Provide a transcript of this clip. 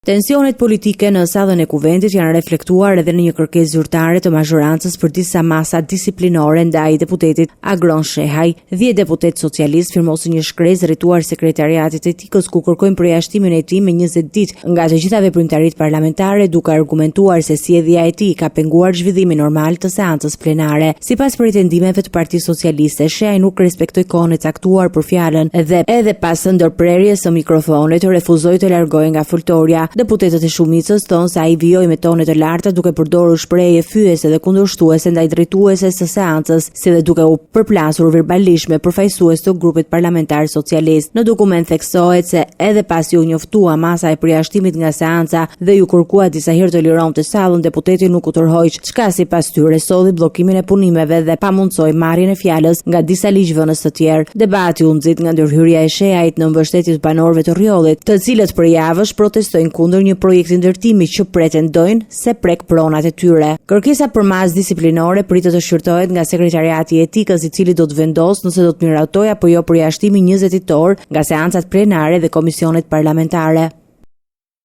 Tensionet politike në sallën e Kuvendit janë reflektuar edhe në një kërkesë zyrtare të mazhorancës për disa masa disiplinore ndaj deputetit Agron Shehaj. 10 deputetë socialistë firmosën një shkresë drejtuar Sekretariatit të Etikës ku kërkojnë përjashtimin e tij me 20 ditë nga të gjitha veprimtaritë parlamentare, duke argumentuar se sjellja e tij ka penguar zhvillimin normal të seancës plenare. Sipas pretendimeve të Partisë Socialiste, Shehaj nuk respektoi kohën e caktuar për fjalën dhe edhe pas ndërprerjes së mikrofonit refuzoi të largohej nga foltorja. Deputetët e shumicës thonë se ai vijoi me tone të larta duke përdorur shprehje fyese dhe kundërshtuese ndaj drejtueses së seancës, si dhe duke u përplasur verbalisht me përfaqësues të grupit parlamentar socialist. Në dokument theksohet se edhe pasi u njoftua masa e përjashtimit nga seanca dhe iu kërkua disa herë të lironte sallën, deputeti nuk u tërhoq, çka sipas tyre solli bllokimin e punimeve dhe pamundësoi marrjen e fjalës nga disa ligjvënës të tjerë. Debati u nxit nga ndërhyrja e Shehajt në mbështetje të banorëve të Rrjollit, të cilët prej javësh protestojnë kundër një projekti ndërtimi që pretendojnë se prek pronat e tyre. Kërkesa për masë disiplinore pritet të shqyrtohet nga Sekretariati i Etikës, i cili do të vendosë nëse do të miratojë apo jo përjashtimin 20 ditor nga seancat plenare dhe komisionet parlamentare.